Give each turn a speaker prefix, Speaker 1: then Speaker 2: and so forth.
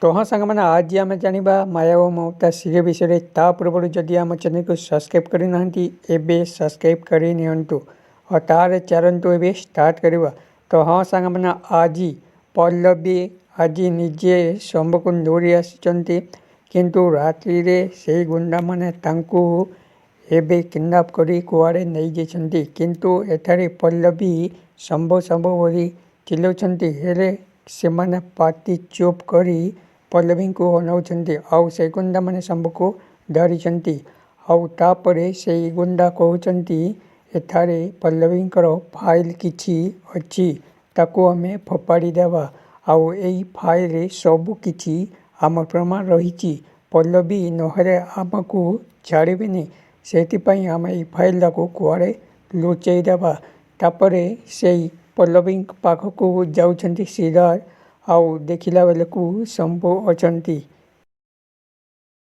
Speaker 1: ତ ହଁ ସାଙ୍ଗମାନେ, ଆଜି ଆମେ ଜାଣିବା ମାୟା ଓ ମମତା ସିରିଏଲ୍ ବିଷୟରେ। ତା ପୂର୍ବରୁ ଯଦି ଆମ ଚ୍ୟାନେଲକୁ ସବସ୍କ୍ରାଇବ୍ କରିନାହାନ୍ତି, ଏବେ ସବସ୍କ୍ରାଇବ୍ କରି ନିଅନ୍ତୁ। ଆଉ ତାହେଲେ ଚାଲନ୍ତୁ ଏବେ ଷ୍ଟାର୍ଟ କରିବା। ତ ହଁ ସାଙ୍ଗମାନେ, ଆଜି ପଲ୍ଲବୀ ଆଜି ନିଜେ ଶମ୍ଭୁକୁ ଦୌଡ଼ି ଆସିଛନ୍ତି, କିନ୍ତୁ ରାତ୍ରିରେ ସେଇ ଗୁଣ୍ଡାମାନେ ତାଙ୍କୁ ଏବେ କିଡ଼ନାପ୍ କରି କୁଆଡ଼େ ନେଇଯାଇଛନ୍ତି। କିନ୍ତୁ ଏଠାରେ ପଲ୍ଲବୀ ଶମ୍ଭୁ ଶମ୍ଭୁ ବୋଲି ଚିଲଉଛନ୍ତି, ହେଲେ ସେମାନେ ପାଟି ଚୁପ୍ କରି ପଲ୍ଲବୀଙ୍କୁ ଅନାଉଛନ୍ତି ଆଉ ସେଇ ଗୁଣ୍ଡାମାନେ ଶମ୍ଭୁକୁ ଧରିଛନ୍ତି। ଆଉ ତାପରେ ସେଇ ଗୁଣ୍ଡା କହୁଛନ୍ତି, ଏଠାରେ ପଲ୍ଲବୀଙ୍କର ଫାଇଲ୍ କିଛି ଅଛି, ତାକୁ ଆମେ ଫୋପାଡ଼ି ଦେବା ଆଉ ଏଇ ଫାଇଲ୍ରେ ସବୁ କିଛି ଆମ ପ୍ରମାଣ ରହିଛି। ପଲ୍ଲବୀ ନହେଲେ ଆମକୁ ଛାଡ଼ିବେନି, ସେଥିପାଇଁ ଆମେ ଏଇ ଫାଇଲ୍ଟାକୁ କୁଆଡ଼େ ଲୁଚେଇ ଦେବା। ତାପରେ ସେଇ ପଲ୍ଲବୀଙ୍କ ପାଖକୁ ଯାଉଛନ୍ତି ଶ୍ରୀଧର, ଆଉ ଦେଖିଲା ବେଳକୁ ଶମ୍ଭୁ ଅଛନ୍ତି।